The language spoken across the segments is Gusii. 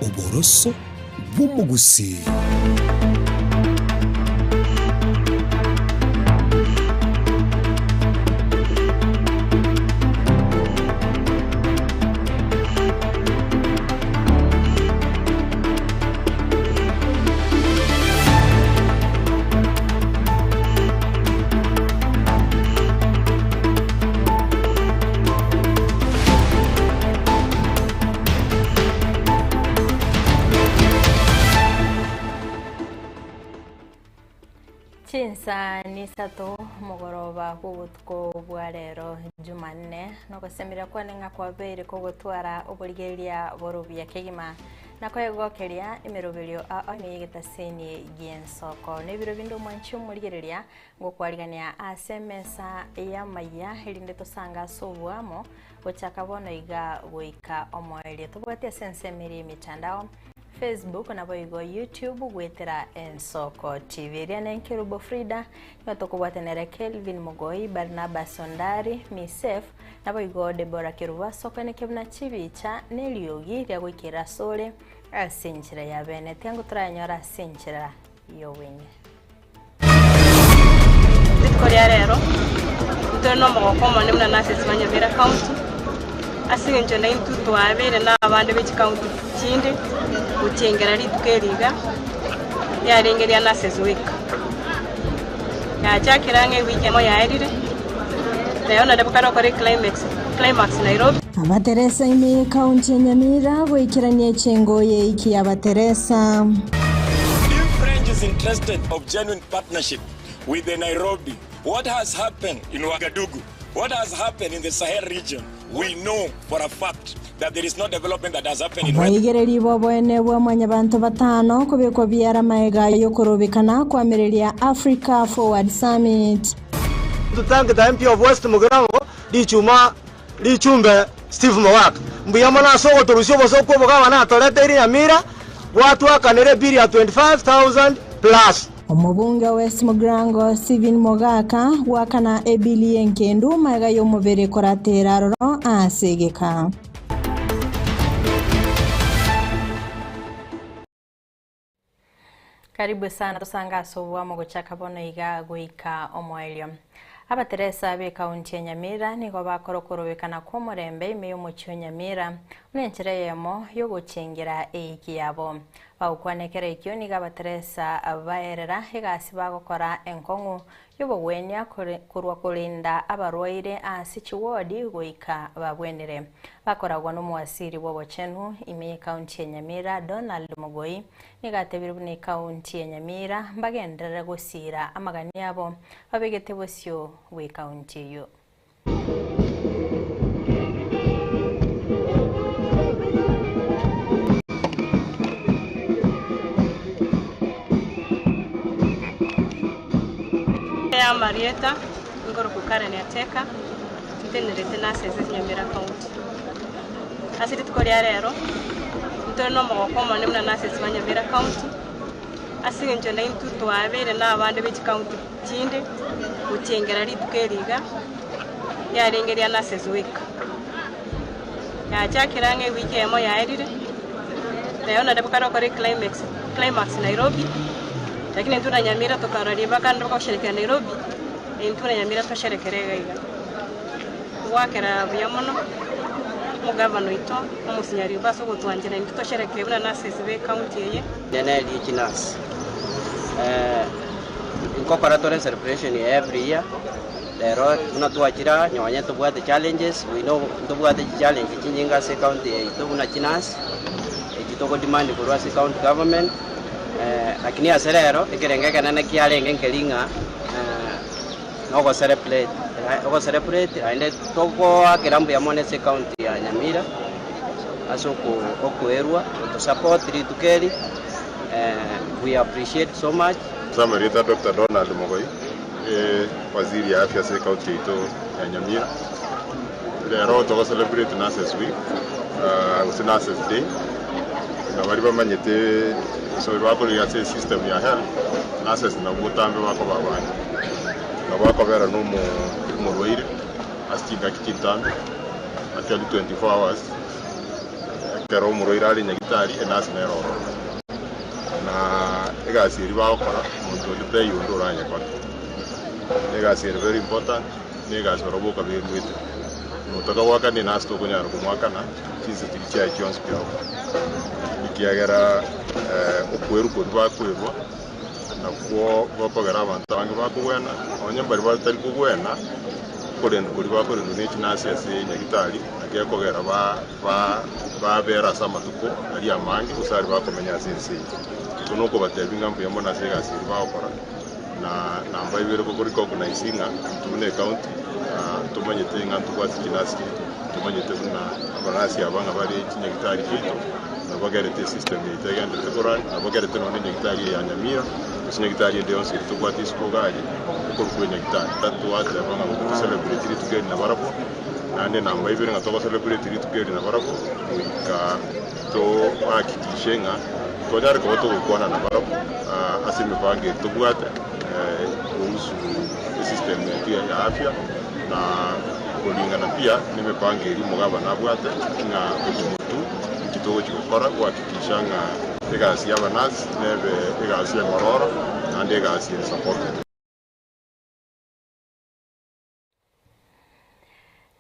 Oboroso bw'omogusii. Chinsa nisato omogoroba bw'obotuko bwa rero Jumanne, nogosemeria kwane ng'a kwabeire kogotwara oborigereria bore obuya kegima, na koegokeria emeroberio ao ime y'egetaseni gi'ensoko. Na ebiro binde omwanchi omorigereria Ngokwarigania ase emesa y'amaiya, erinde tosange ase oboamo, gochaka bono iga goika omoerio. Tobwate ase ensemo eria y'emetandao, Facebook naboigo YouTube goetera Ensoko TV. Eria ne Nkerubo Frida, nigo tokobwate nere Kelvin Mogoi, Barnabas Ondari, Misef, naboigo Deborah Kerubo ase okoenekia buna chibicha na eriogi riagoikerera asore ase enchera ya bene. Tiango torayanyore ase enchera y'obweng'e. Rituko ria rero ntore nomogoko omonene buna nurses ba Nyamira County, ase eng'encho naintwe twabeire na abande be chicounty chinde gochengera rituko eri iga riarenge ria nurses week. Yachakire ang'e ewiki emo yaerire, rero naende bokare gokora eclimax climax Nairobi. Abateresa ime y'Ekaunti ya Nyamira goikerania echengo y'eiki y'abateresa. If French is interested of genuine partnership with the Nairobi, what has happened in Ouagadougou, what has happened in the Sahel region, we know for a fact that there is no development that has happened in West. Obwaigereri bw'oboene bwa mwanyabanto batano kobekwa biara magega y'okorobekana koamereria Africa Forward Summit. To thank the MP of West Mugirango, Richuma Richumbe Steve Mogaka, mbuya mono ase ogotorusia obosooku obogabana atoreteire Nyamira, gwatwakanire ebill ya 25,000 plus. Omobunge o West Mugirango Stephen Mogaka goakana ebili y'enkendu magega y'omobere koratera aroro ase egeka. Karibu sana tosange ase oboamo gochaka bono iga goika omoerio. Abateresa b'ekaunti ya Nyamira nigo bakora okorobekana kw'omorembe ime y'omochie o Nyamira buna enchera eyemo y'ogochengera eiki yabo. Bagokwana ekero ekio nigo abateresa baerera egasi bagokora enkong'u y'obogwenia korwa korenda abarwaire ase chiwodi goika babwenire. Bakoragwa nomowasiri bw'obochenu ime y'ekaunti ya Nyamira Donald Mogoi nigo atebire buna ekaunti ya Nyamira mbagenderere gosiira amagani abo babegete bosio bw'ekaunti eyio. Amarieta, Nkorokwa Karen Ateka, ntenerete nurses ase Nyamira County. Ase rituko ria rero, ntore nomogoko omonene buna nurses ba Nyamira County, ase eng'encho naintwe twabeire na abande be chicounty chinde gochengera rituko eri iga, riarenge ria nurses week. Yachakire ang'e ewiki eyemo yaerire, rero naende bokare gokora eclimax climax Nairobi, lakini intwe na Nyamira tokarora ribaga naende bakagosherekera Nairobi, intwe na Nyamira tosherekere iga iga. Goakera buya mono omogavana oito, omosinyaribo ase ogotwanchera intwe tosherekee buna nurses be ecounty eye. Nene erie chinurse nkokora tore celebration every year, rero buna twachire aa nonye tobwate challenges, we know ntobwate chichallenges chinyinge ase ecounty yaito buna chinurse, echi togo demand korwa ase county government, lakini ase rero ekerengo ekenene kiarenge nkeri ng'a nogo celebrate, ogo celebrate naende togoakera mbuya mono ase ecounty ya Nyamira ase okoerwa goto support rituko eri, we appreciate so much. Ase amarieta a Doctor Donald Mogoi, Waziri ya Afya ase ecounty yaito ya Nyamira, rero togo celebrate Nurses Week gose Nurses Day, na baria bamanyete gose baria bakorigia ase esystem ya health, nurses nabwo botambe bakoba abange. Nabo bakobera na omorwaire ase chingaki chintambe, actually 24 hours. Ekero omorwaire are nyagitari, enasi nere ororo. Na egasi eria bagokora, omonto onde taiyo onde oranyekore. Egasi ere very important, na egasi barabwo boka beruete. Omonto akagoakana enasi tokonyara komoakana chinsa chiria chiaye chionsi pi agokora. Ekiagera okwerwa koria bakwerwa, nakwo gokogera abanto abange bakogwena, onye mbaria batari kogwena, okorendwa koria bakorendwa ne chinasi ase nyagitari, nakio gekogera ba ba babera ase amatuko aria amange, gose aria bakomenya ase ense eye. Intwe nokobatebia ng'a mbuya mono ase egasi eria bagokora, na namba ibere koko recognize ng'a intwe buna ecounty ntomanyete ng'a ntobwate chinasi chiaito, ntomanyete buna abanasi aba ng'a bare chinyagitari chiaito, nabagerete esystem yaito egenderete korun, nabagerete nonye na enyagitari eye ya Nyamira, gose nyagitari ende yonsi eri tobwate isiko iga aria, okorokwa enyagitari. Twateba ng'a goika to celebrate rituko eri nabarabwo. Naende namba ibere ng'a togo celebrate rituko eri nabarabwo goika tohakikishe ng'a tonyare koba togokwana nabarabwo ase emipango eri tobwate kuhusu esystem yaito ya afya na koringana pia nemepango eria omogabana abwate ng'a gochia motwe inki togochia gokora gohakikisha ng'a egasi ya abanurse nebe egasi eng'ororo naende egasi ere supported.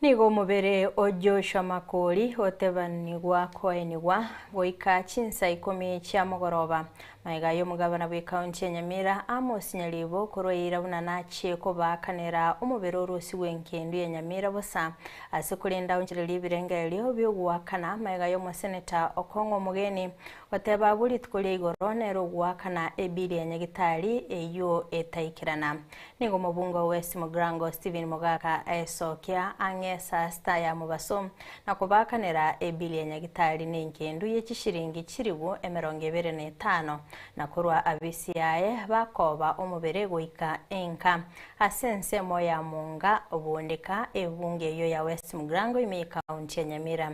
Nigo omobere o Joshua Makori otebanigwa koenigwa goika chinsa ikomi chia mogoroba. Magega y'omogabana bw'ekaunti ya Nyamira Amos Nyaribo korwa eira buna nachie kobaakanera omobere orusigwe enkendu ya Nyamira bosa ase korenda aonchorerie ebirengererio biogoakana magega y'omoseneta Okong'o Omogeni goteba abwo rituko ria igoro nere ogoakana ebili ya Nyagitari eyio etaikerana. Nigo omobunge o West Mugirango Stephen Mogaka aesokia ang'e saa sita ya mobaso na kobaakanera ebili ya Nyagitari nenkendu ye chishiringi chilifu 25 na korwa abisi yaye bakoba omobere goika enka ase ensemo ya Munga Bundika ebunge eyio ya West Mugirango ime ye county ya Nyamira.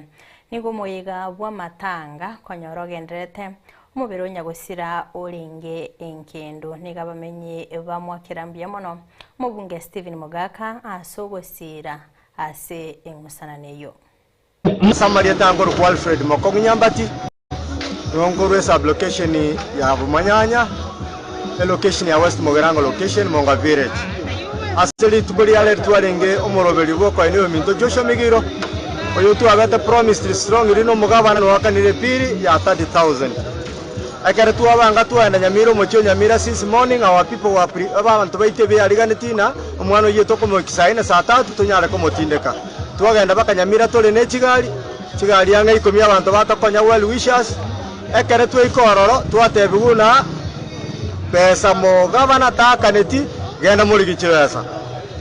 Nigo omoyega bw'amatanga konyora ogendererete omobere o nyagosira orenge enkendu. Nigo abamenyi bamwakera mbuya mono omobunge Stephen Mogaka ase ogosira ase eng'usanano eyio. Ase amarieta nkorokwa Alfred Mokong'u Nyambati, nigo nkorwa esublocation ya Bomanyanya, elocation ya West Mugirango location, Monga village. Ase rituko ria rero twarenge omoroberi bwa okoenia oyominto Joshua Migiro, oyo twabete promised strongly na omogabana noakanire epiri ya 30,000. Ekero twabanga twaenda Nyamira omochie o Nyamira since morning our people were pre abanto baito ebeariganeti na omwana oyio tokomoiki saa ine saa tatu tonyare komotindeka. Twagenda mpaka Nyamira tore ne chigari, chigari ang'e ikomi abanto batokonya well wishers, ekero twaika ororo twatebiwa buna pesa mogabana taakaneti genda morigi chibesa.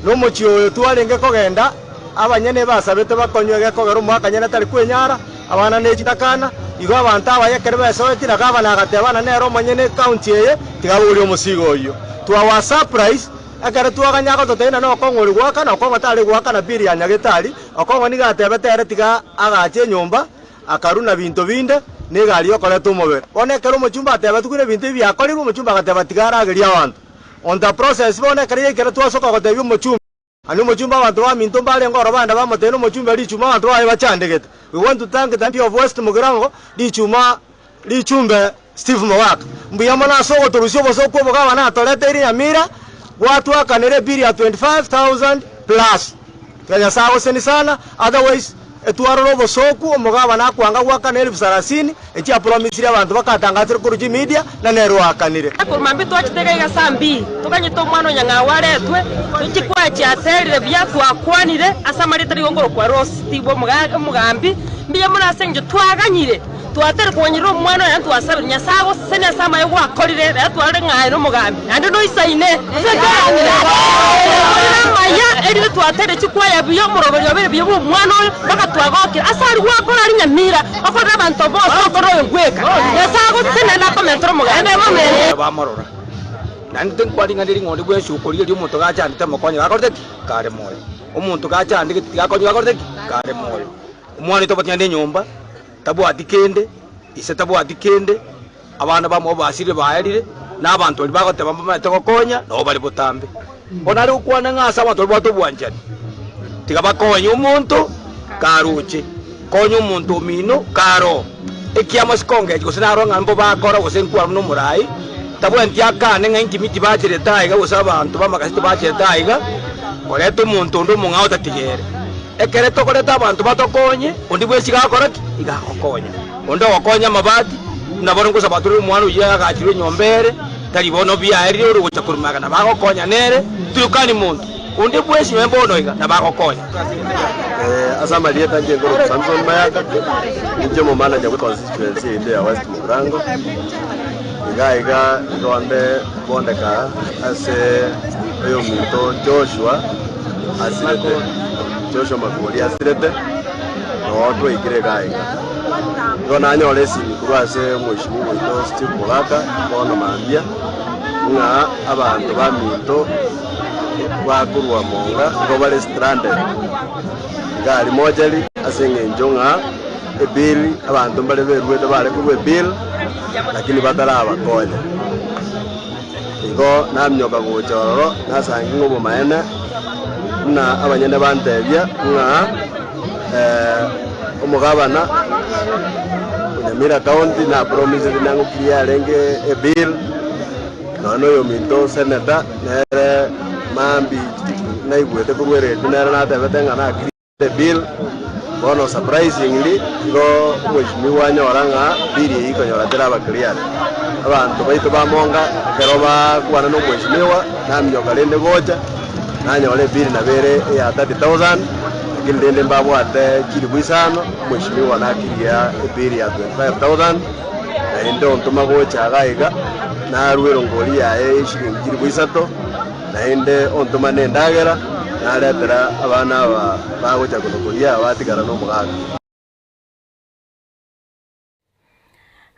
Na omochie oyo twarenge kogenda abanyene basabete bakonywe gekogera omwaka nyene tari kwenyara, abana ne chitakana, igo abanto abaye ekero besoetie na gavana agateba buna nere omonyene ecounty eye tiga abogorie omosigo oyio. To our surprise, ekero twaganya gototebia na Okong'o ori goakana, Okong'o tari goakana bill ya Nyagetari, Okong'o nigo atebete ere tiga agache enyomba, akaruna binto binde, na egari yokoreta omobere. Bono ekero omochumba atebetwe buna ebinto ebi biakorirwe, omochumba agateba tiga aragerie abanto. On the process bono ekero yaikire twasoka gotebia omochumba, Aye omochumba abanto baminto mbarenge oro bande bamotebia nomochumba richuma abanto baye bachandegete. We want to thank the MP of West Mugirango richuma richumbe Steve Mogaka. Mbuya mono ase ogotorusia obosoku obogabana atoreteire Nyamira gwatwakanire ebill ya 25,000 plus. Tiga Nyasaye agoseni sana otherwise etwarore obosoku omogabana akwanga goakana elifu sarasini echi apromisire abanto bakatangasire korwa chimedia na nere oakanire. Korwa mambia twachete iga iga saa mbili, toganyete omwana o Nyang'au aretwe, tochie kwachiaterire buya, twakwanire ase amarieta rigo nkorokwa Rose Steve omogambi, mbuya mono ase eng'encho twaganyire, twatere koganyerera omwana oye naende twasabire Nyasae agosesenie ase amaye gwakorire, rero twarore ng'a aye nomogambi, naende noisaine. Twakorire amaya erinde twatere chikwaya buya, omoroberi obeire buya bwa omwana oyo, mpaka twagokire. Ase aria gwakora aria Nyamira, okorere abanto bonsi, okorere oyo bweka. Nyasae agosesenie naende akomentere omogambi. Bamorora, naende tinkwaring'ana ring'ondi bwensi okorigereria omonto gachandete mokonye gakorete ki? Kare moyo. Omonto gachandegete tigakonye gakorete ki? Kare moyo. Omwana oito tabwati naende enyomba, tabwati kende, ise tabwati kende, abana bamwabo basirire baerire, na abanto baria bagoteba mbamaete gokonya, nabo bare botambe. Bono are gokwana ng'a ase abanto baria babwate obwanchani, tiga bakonye omonto karoche, konya omonto omino kare oo. Ekiamo sikongechi gose narore ng'a mbobe akora gose nkwane buna omoraai, tabwenereti akane ng'a inki tibacherete aiga gose abanto b'amakasi tibacherete aiga, koreta omonto onde omong'ao otatiga ere. Ekere tokoreta abanto batokonye, onde bwensi iga agokora ki? Iga agokonya. Onde ogokonya amabati, buna bono nkosaba tore omwana oyio agachirwe enyomba ere, tari bono biaerire ore gocha korwa magega nabo agokonya nere, toyokani monto. Onde bwensi nonya bono iga nabo agokonya. Ase amarieta inche nkorokwa Samson Mayaka, ninche omomanager bwe constituency eyende ya West Mugirango, iga iga nigo nde bondeka ase oyominto Joshua asirete, Joshua Makori asirete, noo twaikire iga iga. Nigo nanyora esimi korwa ase omweshimiwa oito Steve Mogaka bono mambia, ng'a abanto baminto bakorwa monga nigo bare stranded iga aria mochari ase eng'encho ng'a ebill abanto mbare beruete bare korwa ebill lakini batarabakonya. Igo naminyoka gocha ororo nasangi ng'a obomaene buna abanyene bantebia ng'a omogabana o Nyamira County napromisete nang'okirie yarenge ebill. Nonya noyominto senator nere mambi naigwete korwa eredio nere natebete ng'a na clear bill, bono surprisingly igo omweshimiwa anyora ng'a bill eyio ikonyora teraba cleared. Abanto baito ba Monga ekero bakwana na omweshimiwa naminyoka rende gocha nanyora ebill nabo ere eya 30,000 lakini rende mbabwate chilifu isano omweshimiwa na clear ebill ya 25,000. Naende ontoma gocha iga iga, narue erongori yaye y'eshilingi chilifu isato, naende ontoma nendagera, naretera abana aba bagocha konokoria batigara nomogaka.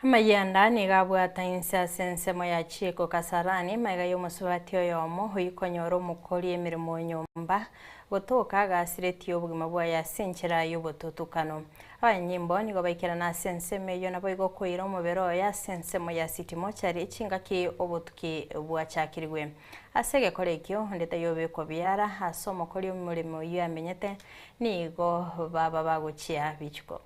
Amayianda nigo abwata inse ase ensemo ya Chieko Kasarani, magega y'omosubati oyomo oyio konyora omokori emeremo o nyomba gotoka agasiretie obogima bwaye ase enchera y'obotutukano. Abanyanyimbo nigo baikerana ase ensemo eyio naboigo koira omobere oye ase ensemo ya City Mortuary chingaki obotuki bwachakirigwe. Ase egekora ekio, onde tayobekwa biara ase omokori omoremo oyio amenyete, nigo baba bagochia bichuko.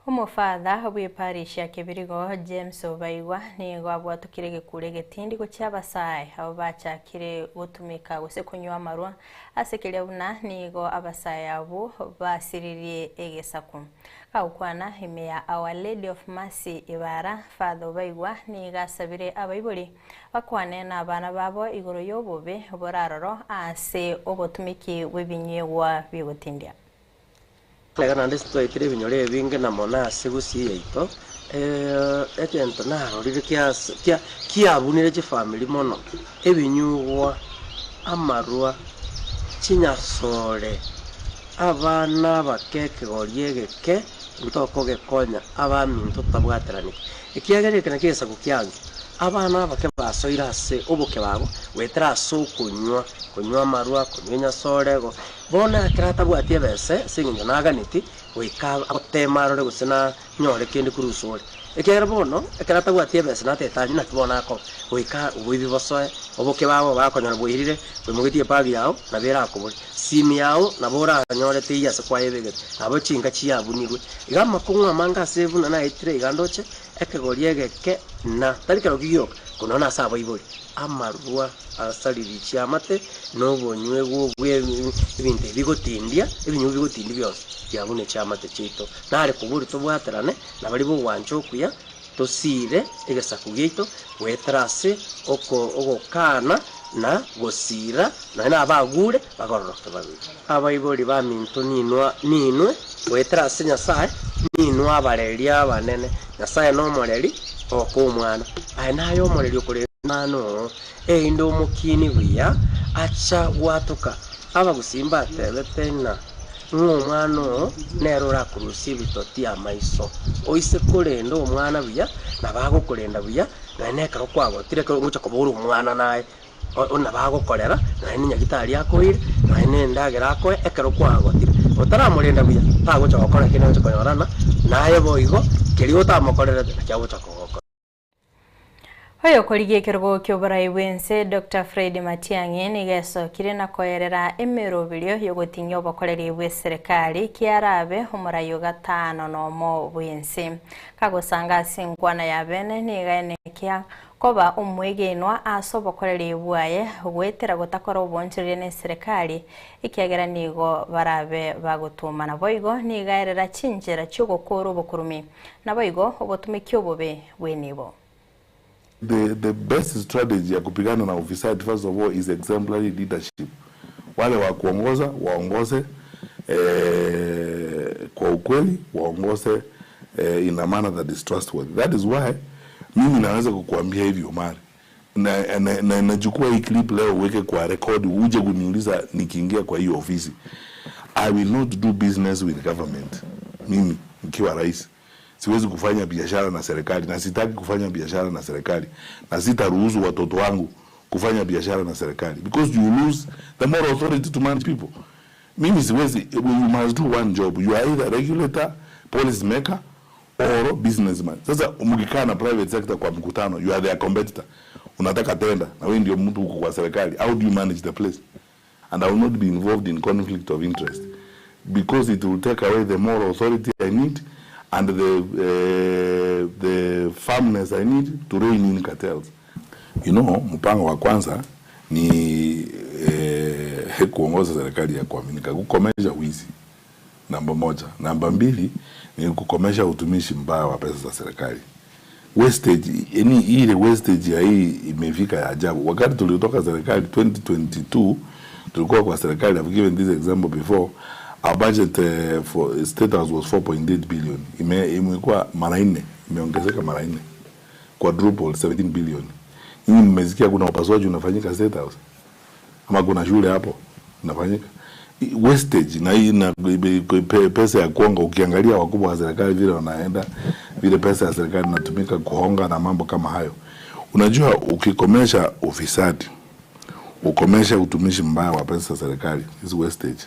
Omofatha bw'eparish ya Kebirigo, James Obaigwa, nigo abwatokire egekuro egetindi gochia abasae abwo bachakire gotumeka gose konywa amarwa ase keria buna nigo abasae abwo basiririe egesaku. Gagokwana ime ya Our Lady of Mercy Ibara, Father Obaigwa nigo asabire abaibori bakwane nabana babo igoro y'obobe boraroro ase obotumiki bw'ebinywegwa bigotindia. Nigo naende ase twaetire ebinyoro ebinge na mono ase gusii yaito, egento narorire kias kia kiabunire chifamiri mono, ebinyugwa, amarwa, chinyasore, abana abake ekegori egeke ntokogekonya abaminto totabwateraneti. Ekiagera eke nakio egesaku kiange, abana abake basoire ase oboke babo goetera ase okonywa, konywa amarwa, konywa enyasore, go. Bono ekero atabwati ebese ase engencho naganeti, goika agoteema arore gose nanyore kende korwa asore. Ekiagera bono ekero atabwati ebese natete anywe naki bono akoba, goika oboibi bosoe, oboke babo bakonyora bwairire, oimogetie ebag yao nabo erakobore, simi yao nabo oranyore teiyo ase kwayebegete, nabo chinka chiabunirwe. Iga amakong'u amange ase buna naetire iga ndoche. Ekegori egeke na tari keroki gioka, korende nase abaibori, amarwa asariri chiamate, na obonywegwa bwe ebinto ebi bigotindia, ebinyugwa bigotindia bionsi, biabune chiamate chiaito. Nare koboria tobwaterane na baria b'ogwancha okuya, tosiire egesaku giaito goetera ase oko ogokana na gosiira, nonya nabagure bagororoke babere. Abaibori baminto ninwe ninwe goetera ase Nyasae, ninwe abareri abanene. Nyasae nomoreri okoa omwana. Aye naye omoreri okorenda omwana oo, erinde omokiini buya acha gwatoka. Abagusii mbatebete ng'a ng'a omwana oo nere orakorusie ebitoti amaiso. Oise korenda omwana buya, nabo agokorenda buya, nonya na ekero kwagotire ekero ogocha koba ore omwana naye. Nabo agokorera, nonya nenyagitari akoire, nonya nendagera akoe, ekero kwagotire. Otaramorenda buya, tagocha gokora kende agocha konyorana, naye boigo, keria otamokorerete nakio agocha kogokora. Oyokorigia ekerogo ki'oborai bw'ense Doctor Fred Matiang'i nigo esokire na koerera emeroberio y'ogoting'ia obokoreri bw'eserekari kiarabe omorai o gatano nomo bw'ense. Kagosanga ase enkwana ya bene nigo aenekia Koba omwegenwa ase obokoreri bwaye goetera gotakora obonchoreria neserekari, ekiagera nigo barabe bagotwoma. Naboigo nigo aerera chinchera chi'ogokoora obokurumi, naboigo obotumeki obobe bw'enibo. The the best strategy ya kupigana na ufisadi first of all is exemplary leadership. Wale wa kuongoza waongoze eh, kwa ukweli waongoze eh, in a manner that is trustworthy. That is why mimi naweza kukuambia hivi Omar, na, na, na nachukua hii clip leo uweke kwa record, uje kuniuliza nikiingia kwa hiyo ofisi. I will not do business with government. Mimi nikiwa rais siwezi kufanya biashara na serikali, na sitaki kufanya biashara na serikali, na sitaruhusu watoto wangu kufanya biashara na serikali because you lose the moral authority to manage people. Mimi siwezi, you must do one job. You are either regulator, policy maker or businessman. Sasa mkikaa na private sector kwa mkutano, you are their competitor. Unataka tenda na wewe ndio mtu uko kwa serikali. How do you manage the place? And I will not be involved in conflict of interest because it will take away the moral authority I need and the, uh, the firmness I need to rein in cartels. You know, mpango wa kwanza ni eh, kuongoza serikali ya kuaminika, kukomesha wizi namba moja. Namba mbili ni kukomesha utumishi mbaya wa pesa za serikali. Wastage, yani ile wastage ya hii imefika ya ajabu. Wakati tulitoka serikali 2022 tulikuwa kwa serikali, I've given this example before, our budget uh, for state house was 4.8 billion. Ime, imekuwa mara nne, imeongezeka mara nne, quadruple 17 billion. Nyinyi mmesikia kuna upasuaji unafanyika state house ama kuna shule hapo inafanyika wastage na hii na pesa ya kuonga. Ukiangalia wakubwa wa serikali vile wanaenda vile pesa ya serikali inatumika kuhonga na mambo kama hayo. Unajua, ukikomesha ufisadi, ukomesha utumishi mbaya wa pesa za serikali, hizi wastage,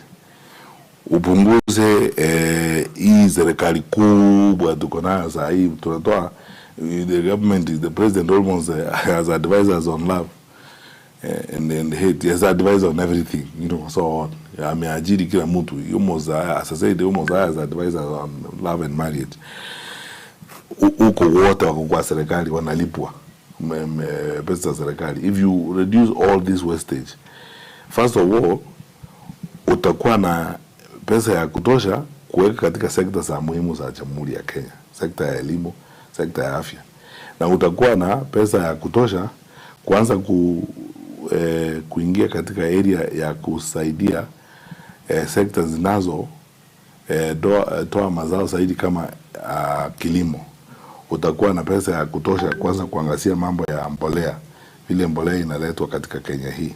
upunguze eh, hii serikali kubwa tuko nayo saa hii tunatoa the government, the president almost has advisors on love and, and hate. He has advisor on everything, you know, so on. Ameajiri kila mtu. He almost, as I said, he almost hires advisors on love and marriage. Huko wote wako kwa serikali wanalipwa pesa za serikali. If you reduce all this wastage, first of all, utakuwa na pesa ya kutosha kuweka katika sekta za muhimu za Jamhuri ya Kenya, sekta ya elimu, sekta ya afya, na utakuwa na pesa ya kutosha kuanza ku, eh, kuingia katika area ya kusaidia eh, sekta zinazo eh, doa, toa mazao zaidi kama uh, kilimo. Utakuwa na pesa ya kutosha kuanza kuangazia mambo ya mbolea, vile mbolea inaletwa katika Kenya hii.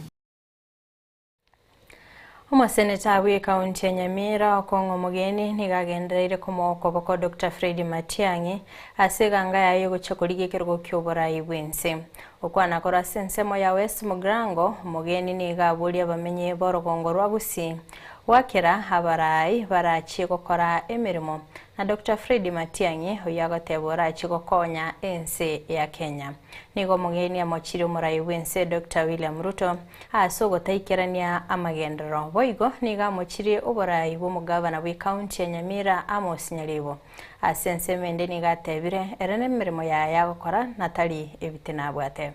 Omoseneta bw'ekaunti ya Nyamira Okong'o Omogeni nigo agendereire komoa okoboko Doctor Fred Matiang'i ase eganga yaye yogochia korigia ekerogo ki'oborai bw'ense. Gokwana korwa ase ensemo ya West Mugirango, Omogeni nigo aboria abamenyi b'orogongo rwa Gusii Goakera abarai barachie gokora emeremo na Doctor Fred Matiang'i oyio agoteba orachie gokonya ense ya Kenya. Nigo omogeni amochirie omorai bw'ense Doctor William Ruto ase ogotaikerania amagenderero. Boigo nigo amochirie oborai bw'omogavana bw'ecounty ya Nyamira Amos Nyaribo. Ase ensemo ende nigo atebire ere nemeremo yaye agokora na tari ebitina abwate.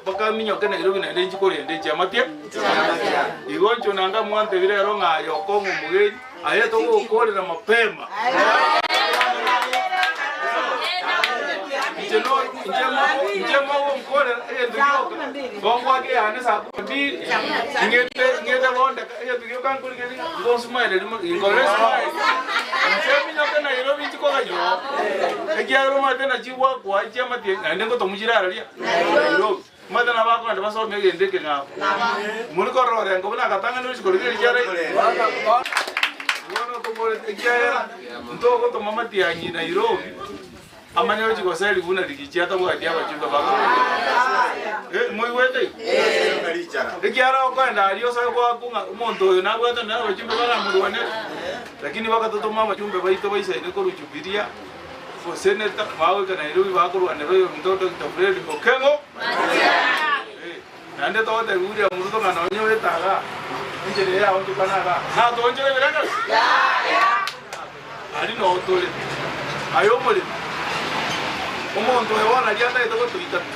Bakaminyoka Nairobi naende inche korende chiamatia. Igo inche nanga mwantebie rero ng'a aye okong'a omogeni, aye togokorera mapema. Inche no inche mogo inche mogonkorera egento gioka, gongwake eyane saa kumi na mbili, ng'ete ng'ete bondeka egento gioka nkorigereria ng'a igo nsmile rimo nkorere smile. Inche minyoke Nairobi inche koganywa oo, ekiagera omanyete nachi gwakoa chiamatia naende ngotomuchire araria. Nairobi. Omanyete nabo bakogenda basome egento eke ng'ao. Mori korora orengo buna agatang'ani gochia korigereria chiara Bono toborete ekiagera ntogotoma matiang'i Nairobi amanye gochia goseri buna rigichi atabwati abachumbe bakomochia. Eh, moigwete igo? Ekiagera okoenda aria osoe goakwa ng'a omonto oyo nabwate nonye abachumbe baramorwanere, lakini bagatotoma abachumbe baito baisaine korwa Jubilia. Gose bagoika Nairobi bakorwanera oyominto Doctor Fred Okengo Naende togotebia William Ruto ng'a nonye oete igaa enchera eye yaonchokana igaa natoonchore ebirengererio aria noo tore. Aye omoremi, omonto oyo bono nario atagete gotoita pi,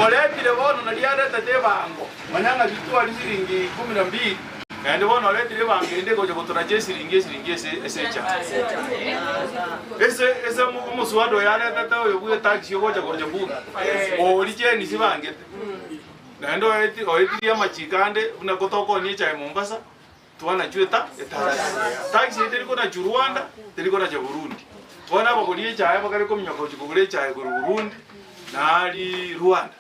oretire bono nario aretete ebango, manya ng'a ritwari siringi ikomi na mbili. Naende bono oretire ebango ende egocha gotoracha esiringi esiringi ase ase echaye. Ase ase omoswada oyo aretete oyo bwe etaxi ogocha gocha bunge, oria chenisi bangete. Naende oeti oetirie amachiko ande buna gotokonia echaye Mombasa, twanachwa eta etaxi. Taxi eye teri konachwa Rwanda, teri konacha Burundi. Bono abagori echaye bakare kominyoka gochia kogora echaye korwa Burundi, naaria Rwanda.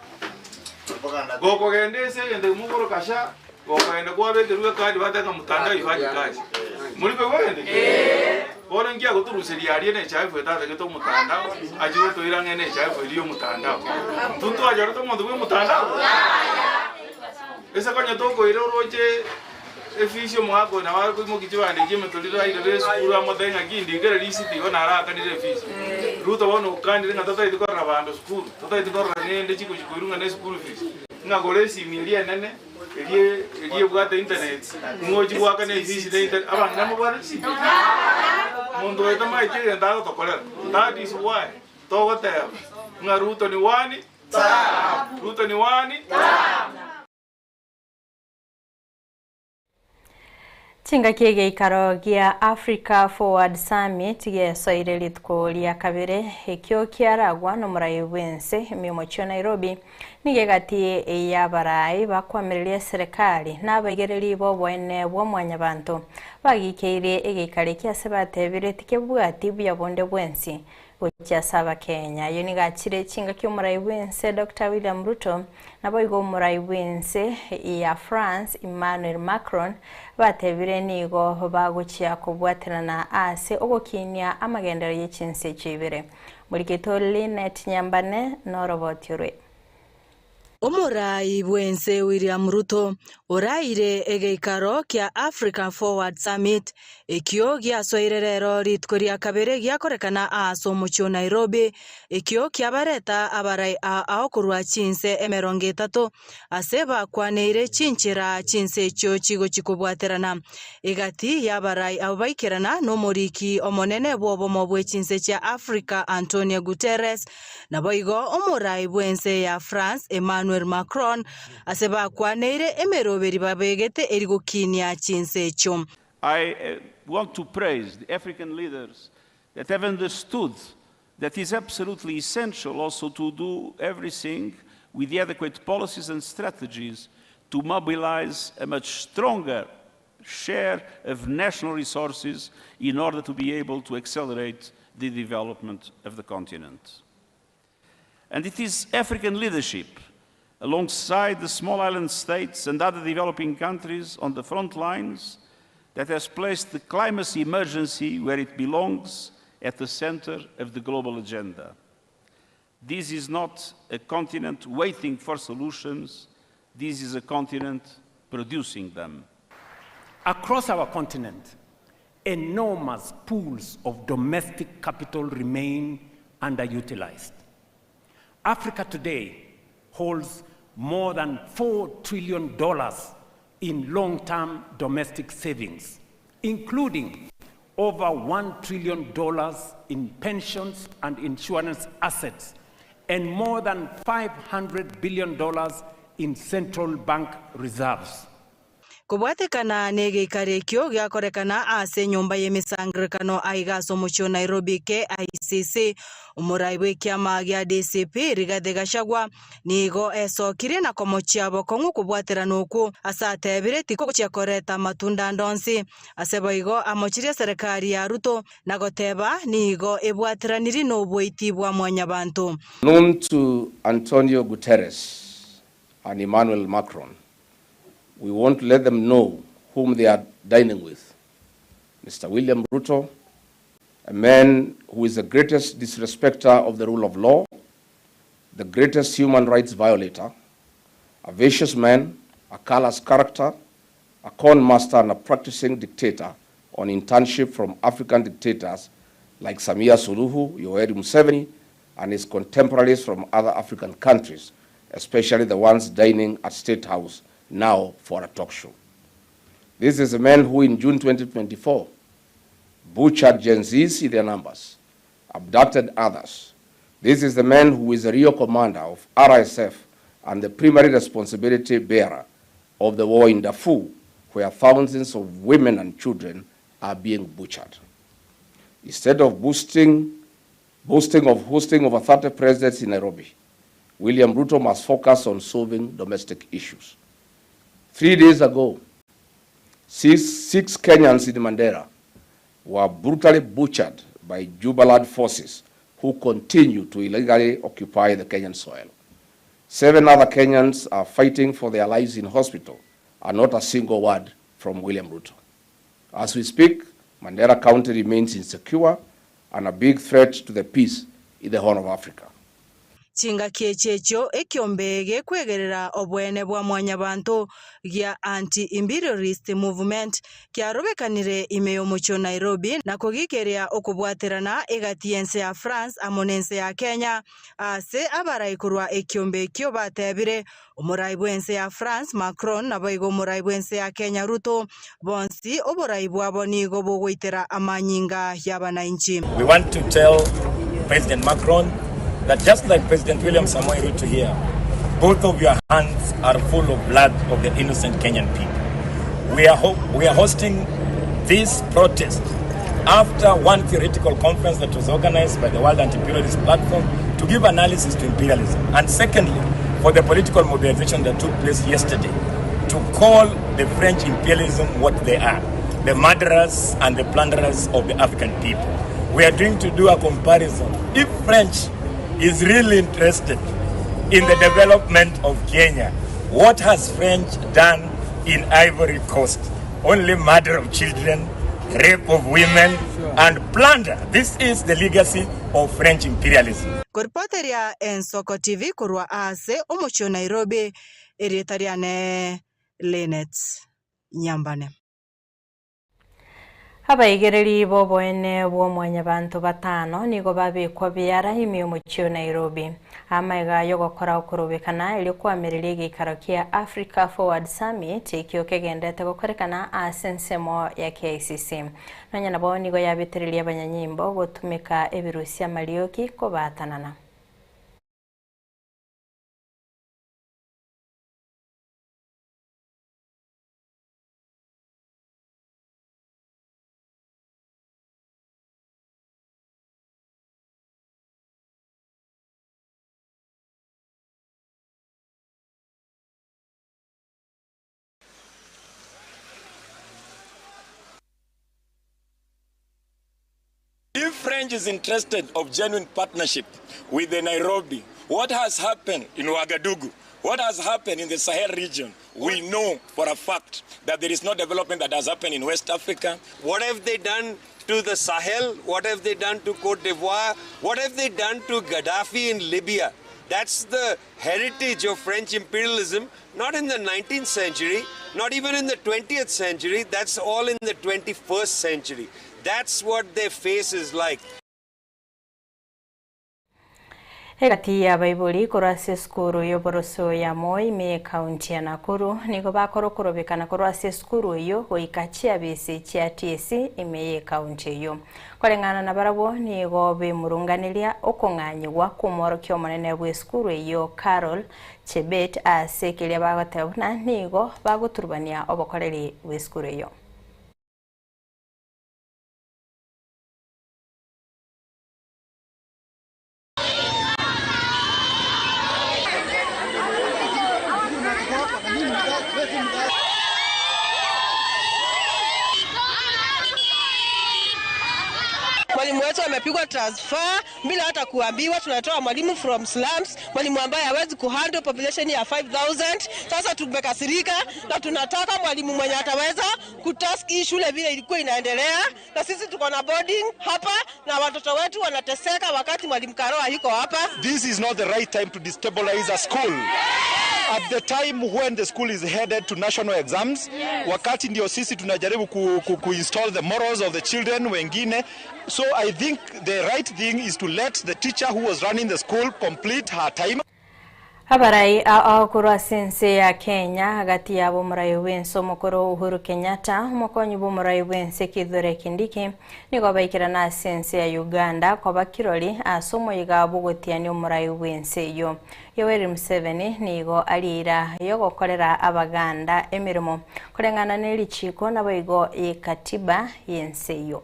Gokogenda ase egento ekemo okoroka SHA, gokogenda kwabekerwa ekadi bateba ng'a mtandao haifanyi kazi. Mori koigwa egento ekio? Bono inki agotoruseria aria ne echaefu etatagete omotandao, achie gotoira ang'e ne echaefu eria ya omotandao. Intwe ntwachorete omonto bwa omotandao? Ase konya tokoira oroche efisi omogaka oyo nabo akoimokia chibando echio emetoriro airere esukuru amotebie ng'a ki ndikere risiti igo narakanire efisi. Ruto bono okanire ng'a totagete korora bando sukuru, totagete korora ng'ende chikochi koirwa ng'a ne school fees, ng'a gora esimi eria enene eria eria ebwate internet ng'a ochi goakana efisi ne internet abang'ina mobwate chisimi? Monto oyo tamaeti egento agotokorera. That is why togoteba ng'a Ruto ni one term, Ruto ni one term. Chingaki egeikaro gia Africa Forward Summit gesoire rituko ria kabere, ekio kiaragwa nomorai bw'ense ime omochie o Nairobi, nigo egati y'abarai bakoamereria eserekari na abaigereri b'oboene bwa mwanyabanto bagikeirie egeikaro eki ase batebire tikebwati buya bonde bwensi Gochia ase Abakenya. Ayio nigo achire chingaki omorai bw'ense Doctor William Ruto naboigo omorai bw'ense ya France Emmanuel Macron batebire nigo bagochia kobwaterana ase ogokinia amagenderero ye chinse echio ibere. Morikito Linet Nyambane noroboti orwe. Omorai bw'ense William Ruto oraire egeikaro kia Africa Forward Summit ekio giasoire rero rituko ria kabere giakorekana aase omochie o Nairobi, ekio kiabareta abarai ao korwa chinse emerongo etato ase bakwaneire chinchera chinse echio chigochi kobwaterana. Egati y'abarai abwo baikerana nomoriki omonene bw'obomo bwe chinse chia Africa Antonio Guterres, Naboigo omorai bw'ense ya France Emmanuel Macron ase bakwaneire emeroberi babegete eri gokinia chinse echio. I want to praise the African leaders that have understood that is absolutely essential also to do everything with the adequate policies and strategies to mobilize a much stronger share of national resources in order to be able to accelerate the development of the continent. And it is African leadership alongside the small island states and other developing countries on the front lines, that has placed the climate emergency where it belongs at the center of the global agenda. This is not a continent waiting for solutions, this is a continent producing them. Across our continent, enormous pools of domestic capital remain underutilized. Africa today holds more than $4 trillion in long term domestic savings, including over $1 trillion in pensions and insurance assets, and more than $500 billion in central bank reserves. Kobwatekana na egeikaro ekio giakorekana ase enyomba y'emesangererekano aiga ase omochie o Nairobi KICC, omorai bw'ekiama gia DCP Rigathi Gachagua nigo esokirie na komochia bokong'u kobwaterana okwo ase atebire tikogochia koreta amatunda ande onsi. Ase boigo amochirie eserekari ya Ruto na goteba nigo ebwateranirie noboiti bwa mwanyabanto. Known to Antonio Guterres and Emmanuel Macron, we want to let them know whom they are dining with. Mr. William Ruto, a man who is the greatest disrespecter of the rule of law, the greatest human rights violator, a vicious man, a callous character, a con master, and a practicing dictator on internship from African dictators like Samia Suluhu, Yoweri Museveni, and his contemporaries from other African countries, especially the ones dining at State House now for a talk show. This is a man who in June 2024 butchered Gen Zs in their numbers, abducted others. This is the man who is the real commander of RSF and the primary responsibility bearer of the war in Darfur, where thousands of women and children are being butchered. Instead of boosting, boasting of hosting over 30 presidents in Nairobi, William Ruto must focus on solving domestic issues. 3 days ago, six Kenyans in Mandera were brutally butchered by Jubaland forces who continue to illegally occupy the Kenyan soil. 7 other Kenyans are fighting for their lives in hospital, and not a single word from William Ruto. As we speak, Mandera County remains insecure and a big threat to the peace in the Horn of Africa. Chingaki echi echio ekiombe gekwegerera obwene bwa mwanyabanto gia anti-imperialist movement kiarobekanire ime y'omochie o Nairobi na kogikeria okobwaterana egati y'ense ya France amo n'ense ya Kenya ase abarai korwa ekiombe ekio batebire omorai bw'ense ya France Macron naboigo omorai bw'ense ya Kenya Ruto bonsi oborai bwabo nigo bogoitera amanyinga y'abananchi. We want to tell President Macron that just like President William Samoei Ruto here, both of your hands are full of blood of the innocent Kenyan people. We are hosting this protest after one theoretical conference that was organized by the World Anti-Imperialist Platform to give analysis to imperialism. And secondly, for the political mobilization that took place yesterday to call the French imperialism what they are, the murderers and the plunderers of the African people. We are going to do a comparison. If French is really interested in the development of Kenya, what has French done in Ivory Coast? Only murder of children, rape of women, and plunder. This is the legacy of French imperialism. Koripoteria Ensoko TV korwa ase omochie o Nairobi erieta riane Linet Nyambane. Abaigereri boboene bw'omwanyabanto batano nigo babikwa biara ime omochie o Nairobi. Amaiga yogokora okorobekana erio kwamereria egeikaro kia Africa Forward Summit ekio kegendete gokorekana ase ensemo ya KICC. Nonya nabo nigo yabetereria abanyanyimbo gotumeka ebirusia amarioki kobatanana. If French is interested of genuine partnership with the Nairobi, what has happened in Ouagadougou? What has happened in the Sahel region? We know for a fact that there is no development that has happened in West Africa. What have they done to the Sahel? What have they done to Cote d'Ivoire? What have they done to Gaddafi in Libya? That's the heritage of French imperialism, not in the 19th century, not even in the 20th century, that's all in the 21st century. That's what their face is like. Egati y'abaibori korwa ase esukuru y'oboroso ya Moi ime y'ekaunti ya Nakuru nigo bakora okorobekana korwa ase esukuru eyio goika chiabisi chia TSC ime y'ekaunti eyio. Koreng'ana nabarabwo nigo bemurunganeria okong'anyigwa kw'omworokia omonene bw'esukuru eyio Carol Chebet ase keria bagoteba buna nigo bagoturubania obokoreri bw'esukuru eyio. Mwalimu wetu amepigwa transfer bila hata kuambiwa. Tunatoa mwalimu from slums, mwalimu ambaye hawezi kuhandle population ya 5000. Sasa tumekasirika na tunataka mwalimu mwenye ataweza kutask hii shule vile ilikuwa inaendelea, na sisi tuko na boarding hapa na watoto wetu wanateseka wakati mwalimu Karoa yuko hapa. This is not the right time to destabilize a school. At the time when the school is headed to national exams, wakati ndio sisi tunajaribu ku, ku, ku install the morals of the children wengine. So I think the right thing is to let the teacher who was running the school complete her time. Abarai ao korwa ase ense ya Kenya gati yabo omorai bw'ense omokoro Uhuru Kenyatta, omokonyi bw'omorai bw'ense Kithure Kindiki nigo baikerana ase ense ya Uganda koba kirori ase omoyiga bw'ogotiania omorai bw'ense eyio. Yoweri Museveni nigo arieira yogokorera Abaganda emeremo koreng'ana ne richiko naboigo y'ekatiba y'ense eyio.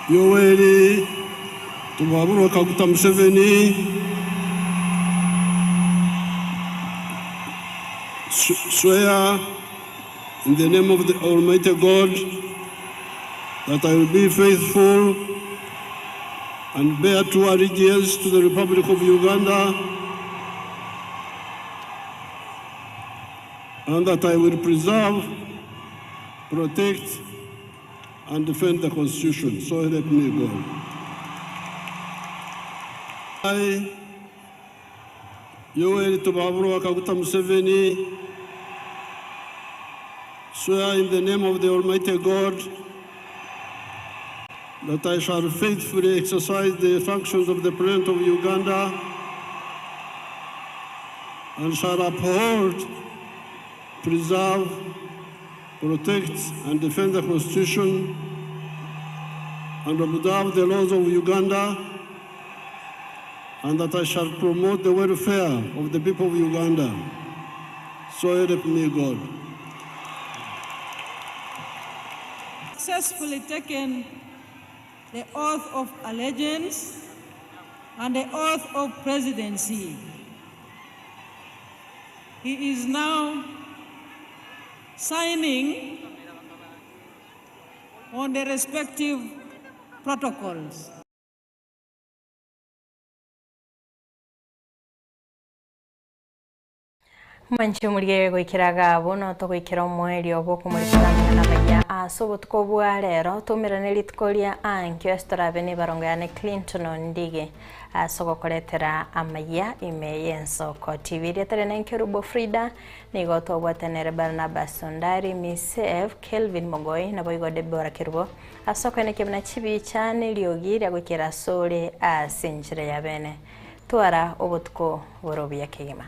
Yoweri Tibuhaburwa Kaguta Museveni swear in the name of the Almighty God that I will be faithful and bear true allegiance to the Republic of Uganda and that I will preserve, protect, and defend the Constitution. So help me God. I, Yoweri Tibuhaburwa Kaguta Museveni, swear in the name of the Almighty God that I shall faithfully exercise the functions of the President of Uganda and shall uphold, preserve, protect, and defend the Constitution and observe the laws of Uganda, and that I shall promote the welfare of the people of Uganda. So help me God. Successfully taken the oath of allegiance and the oath of presidency. He is now signing on the respective protocols. Mwanche omorigereria goikera iga abwo notogoikera omoerio bw'okomorikera amang'ana amaya ase obotuko bwa rero toumerane rituko ria ankio ase torabe na ebarongo yane Clinton Ondige ase ogokoretera amaya ime y'ensoko TV. Rieta riane Nkerubo Frida nigo twabwatanere Barnabas Ondari, Miss F, Kelvin Mogoi naboigo Deborah Kerubo ase okoenekia buna chibicha na eriogi ria goikera asore ase enchera ya bene. Twara obotuko bore obuya kegima.